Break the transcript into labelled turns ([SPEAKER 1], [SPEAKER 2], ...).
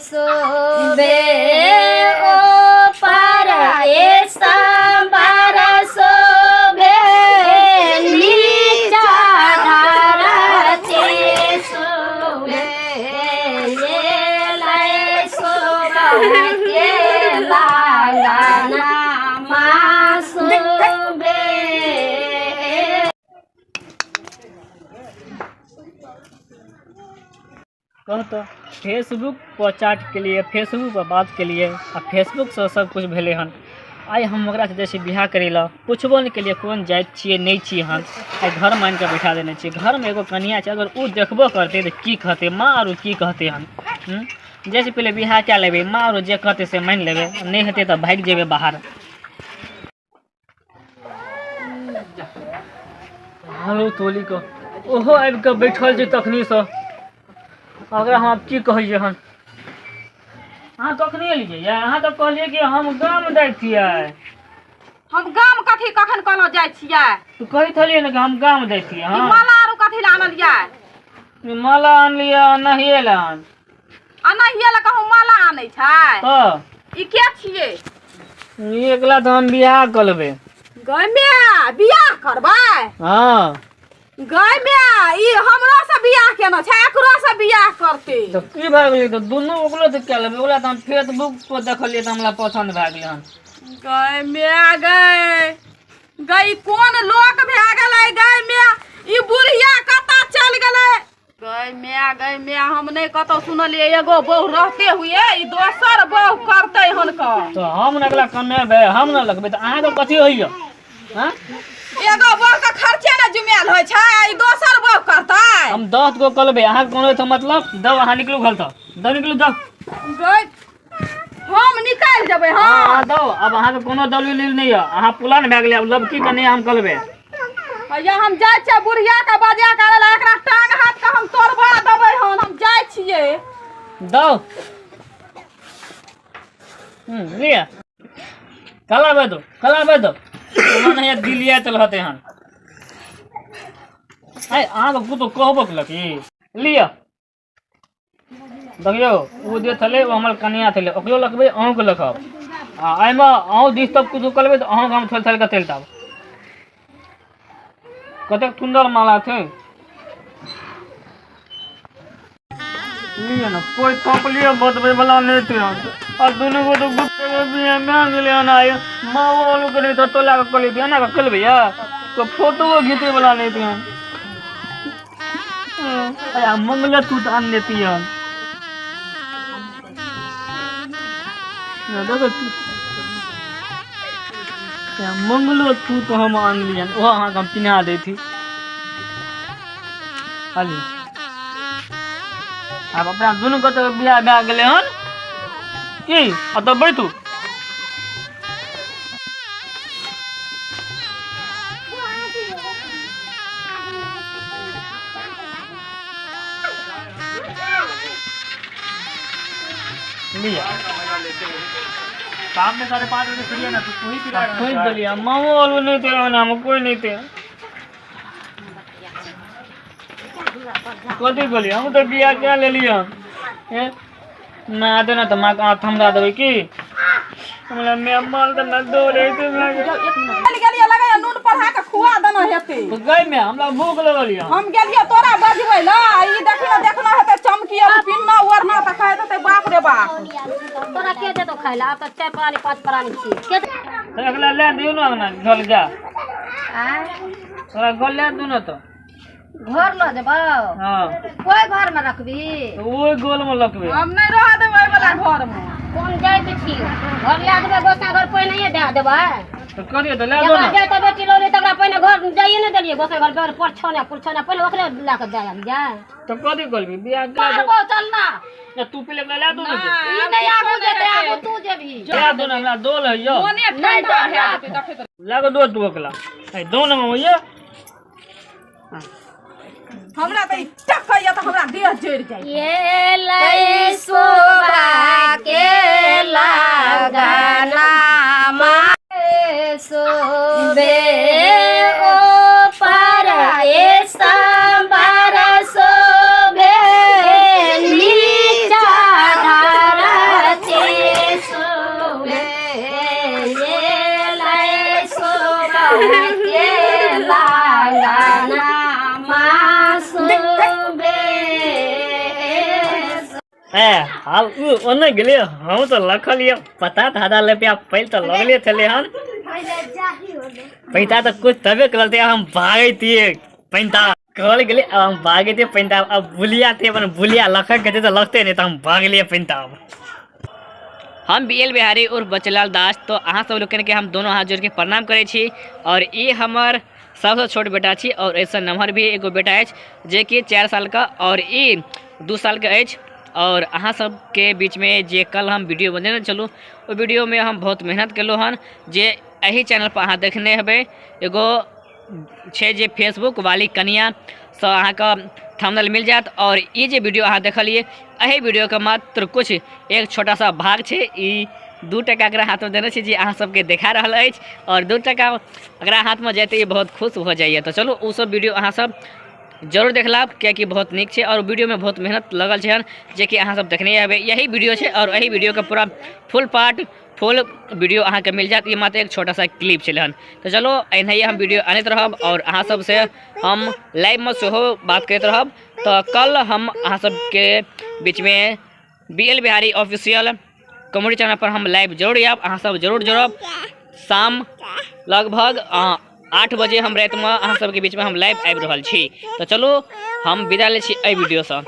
[SPEAKER 1] शोभे ओ पर ए सांबर शोभे नीचा धरती शोभे ये लय शोभा के लालना मा शोभे।
[SPEAKER 2] कहू तऽ फेसबुक पर चैट केलियै, फेसबुक पर बात केलियै आ फेसबुकसँ सब किछु भेलै हन। आइ हम ओकरासँ जाइ छी बियाह करै लए, पुछबो नहि केलियै कोन जाति छियै नहि छियै हन। आइ घरमे आनि कऽ बैठा देने छियै। घरमे एगो कनिआँ छै, अगर ओ देखबो करतै तऽ की कहतै माँ आरो की कहतै हन? जाहिसँ पहिले बियाह कए लेबै, माँ आरो जे कहतै से मानि लेबै, नहि हेतै तऽ भागि जेबै बाहर। हालो तोली कऽ ओहो आबि कऽ बैठल छै तखनीसँ। ओकरा हम आब की कहलियै हन? अहाँ कखनी एलियै ये? अहाँ तऽ कहलियै कि हम गाम जाइ छियै।
[SPEAKER 3] हम गाम कथी कखन कहलहुँ जाइ छियै?
[SPEAKER 2] तू कहैत छलियै ने कि हम गाम जाइ छियै।
[SPEAKER 3] ई
[SPEAKER 2] हँ,
[SPEAKER 3] माला आरो कथी लए आनलियै?
[SPEAKER 2] ई माला आनलियै नहिये लए आन।
[SPEAKER 3] आ नहिये लए कहूँ माला आनै छै?
[SPEAKER 2] तऽ
[SPEAKER 3] ई के छियै?
[SPEAKER 2] ई एकला तऽ हम बियाह कऽ लेबै।
[SPEAKER 3] गै माय, बियाह करबै?
[SPEAKER 2] हँ।
[SPEAKER 3] गै माय, ई हमरो से बियाह केना छै, एकरो से बियाह करतै।
[SPEAKER 2] तऽ की भए गेलै? तऽ दुनू ओकरो तऽ कए लेबै। ओकरा तऽ हम फेसबुक पर देखलियै तऽ हमरा पसन्द भए गेलै हन।
[SPEAKER 3] गै माय गै, गै ई कोन लोक भए गेलै? गै माय, ई बुढ़िया कतऽ चलि गेलै? गै माय, गै माय, हम नहि कतौ सुनलियै एगो बहु रहते हुए ई दोसर बहु करतै हन कऽ।
[SPEAKER 2] तऽ हम ने अगला कमेबै, हम ने लगबै, तऽ अहाँके कथी होइया? हँ,
[SPEAKER 3] एगो बहु के खर्चे ने जुमायल होइ छै, आ ई दोसर बहु करतै।
[SPEAKER 2] हम 10 गो कऽ लेबै, अहाँके कोनो तऽ मतलब दब। अहाँ निकलू घर तऽ दब, निकलू दब।
[SPEAKER 3] गै, हम निकालि देबै।
[SPEAKER 2] हँ,
[SPEAKER 3] हँ
[SPEAKER 2] अहाँ दब। आब अहाँके कोनो दल उल नहि यऽ, अहाँ पुलान भए गेलै। आब लबकी के नहि हम कऽ लेबै।
[SPEAKER 3] हैया हम जाइ छियै बुढ़िया के बजा के आनै लए, एकरा टांग हाथ के हम तोड़बा देबै हन। हम जाइ छियै।
[SPEAKER 2] दौ लिअ, कल आबै दो, कल आबै दो। नहीं दिलिया चल होते हन। आइ अहाँके कुतो कहबो केलक ई लिअ। देखियौ, ओ जे छलै ओ हमर कनिया छलै, ओकरो लखबै, अहूँके लखब। आ एहिमे अहूँ दिस तब किछो करबै तऽ अहूँके हम छोड़ि छाड़ि कऽ चलि जायब। कतेक सुन्दर माला छै, लिअ ने। कोइ थपलिए बतबै वाला नहि छै आ दुनू गोटे गुप्त बियाह भए गेलै हन। आइ माँ बाबू के नहि तऽ तोला कऽ कहलियै, एना कऽ खेलबै यऽ? कोइ फोटोओ घिचै वाला नहि छै। अरे मंगलसूत्र आनने छियै। देखो, मंगलोसूत्र हम आनलियनि, ओहो अहाँके हम पिन्हा दै छी। खाली आब अपना दुनू के तऽ बियाह भए गेलै हन की? एतऽ बैठू। लिअ।
[SPEAKER 4] शाम में 5:30 बजे फ्री है ना, तो तू ही पिलाएगा।
[SPEAKER 2] खोलि देलियै। मामो आलू नहि थे, हम कोइ नहि थे। कथी कहलियै? हम तऽ बियाह कए लेलियै हन। हे माँ दे ने तऽ माँके हाथ हमरा देबै की? हमरा माय माल तऽ हमरा दौड़े छै।
[SPEAKER 3] चलि गेलियै, लगैया नून पढ़ा के खुआ देना हेतै।
[SPEAKER 2] गै माय, हमरा भूख लगल यऽ।
[SPEAKER 3] हम गेलियै तोरा बजबै लए, आ ई देखी ने देखना हेतै चमकी आर पिन्ना ओढ़ना तऽ कहैत हेतै बाप रे बाप।
[SPEAKER 1] तोरा के देतौ खाय लए? आब तऽ चारि प्राणी पाँच प्राणी छियै, के
[SPEAKER 2] तऽ अगला लए दियौ ने अंगना घर जा।
[SPEAKER 1] आँय?
[SPEAKER 2] तोरा घर लए दू ने तऽ।
[SPEAKER 1] घर लऽ जेबौ?
[SPEAKER 2] हँ।
[SPEAKER 1] कोइ घर मे रखबी?
[SPEAKER 2] तऽ ओहि गोल मे रखबै।
[SPEAKER 3] हम नहि रहऽ देबै ओहि वाला घर मे।
[SPEAKER 1] कोन जाइत छी? घर लए देबै, गोसा घर पहिनहिए दए देबै।
[SPEAKER 2] तऽ करियौ तऽ लए दो
[SPEAKER 1] जकरा
[SPEAKER 2] ने।
[SPEAKER 1] जाइत बेटी लौलै तकरा पहिने घर जाइए नहि देलियै। गोसाई घर पर परछौना पुरछौना पहिने ओकरे लए कऽ दए आबि जाय।
[SPEAKER 2] तऽ कथी करबी बियाह कए?
[SPEAKER 1] मारबौ, चल ना।
[SPEAKER 2] दे तू पहिले लए दू ने।
[SPEAKER 1] ई नहि आगू जेतै, आगू तू जेबही।
[SPEAKER 2] लए दो ने, हमरा दोल है यौ।
[SPEAKER 3] मोने
[SPEAKER 1] नहि
[SPEAKER 3] ठंडा
[SPEAKER 1] दऽ
[SPEAKER 3] भए जेतै देखैत।
[SPEAKER 2] लए कऽ दो तू ओकरा। ऐ दो ने मामा ये।
[SPEAKER 3] हमरा तऽ ई टकैया तऽ हमरा देह जरि जाइ।
[SPEAKER 1] ये लय शोभा के लगना शोभे ओ पर ए सांबर शोभे नीचा धर
[SPEAKER 2] ए आब उ ओने गेलियै, हम तऽ लखलियै 50,000 रुपया पहिले तऽ लगले छलै हन। पैसा तऽ कुछ तबे करलते, हम भागैतियै पैंता कहल गेलै। आब हम भागैतियै पैंता, अब बुलिया थे अपन बुलिया लखक के तऽ लगते नहि, तऽ हम भागलियै पैंता। हम बी एल बिहारी उर्फ बचलाल दास। तो अहाँ सब लोकनि के हम दोनों हाथ जोड़ के प्रणाम करै छी। और ई हमर सबसँ छोट बेटा छी और एहिसँ नमहर भी एगो बेटा अछि जेकि 4 सालके और ई 2 सालके अछि। और अहाँ सबके बीचमे जे कल हम वीडियो बनेने छलहुँ, ओहि वीडियोमे हम बहुत मेहनत केलहुँ हन, जे एहि चैनल पर अहाँ देखने हेबै। एगो छै जे फेसबुक वाली कनियाँसँ अहाँके थंबनेल मिल जायत। और ई जे वीडियो अहाँ देखलियै, एहि वीडियोके मात्र कुछ एक छोटा सा भाग छै। ई 2 टका एकरा हाथमे देने छी जे अहाँ सबके देखा रहल अछि, और 2 टका एकरा हाथमे जाइते ई बहुत खुश भऽ जाइए। तऽ चलू, ओ सब वीडियो अहाँ सब जरूर देखलाब, कियाकि बहुत नीक छै और वीडियोमे बहुत मेहनत लगल छै हन, जेकि अहाँ सब देखने हेबै। यही वीडियो छै और एहि वीडियोके पूरा फुल पार्ट, फुल वीडियो अहाँके मिल जायत। ई मात्र एक छोटा सा क्लिप छलै हन। तऽ चलो, एनाहिए हम वीडियो आनैत रहब और अहाँ सबसँ हम लाइवमे सेहो बात करैत रहब। तऽ कल हम अहाँ सबके बीचमे B L Bihari official comedy channel पर हम लाइव जरूर आयब, अहाँ सब जरूर जुड़ब। शाम लगभग 8 बजे हम रातिमे अहाँ सबके बीचमे हम लाइव आबि रहल छी। तऽ चलू, हम विदा लै छी एहि वीडियोसँ।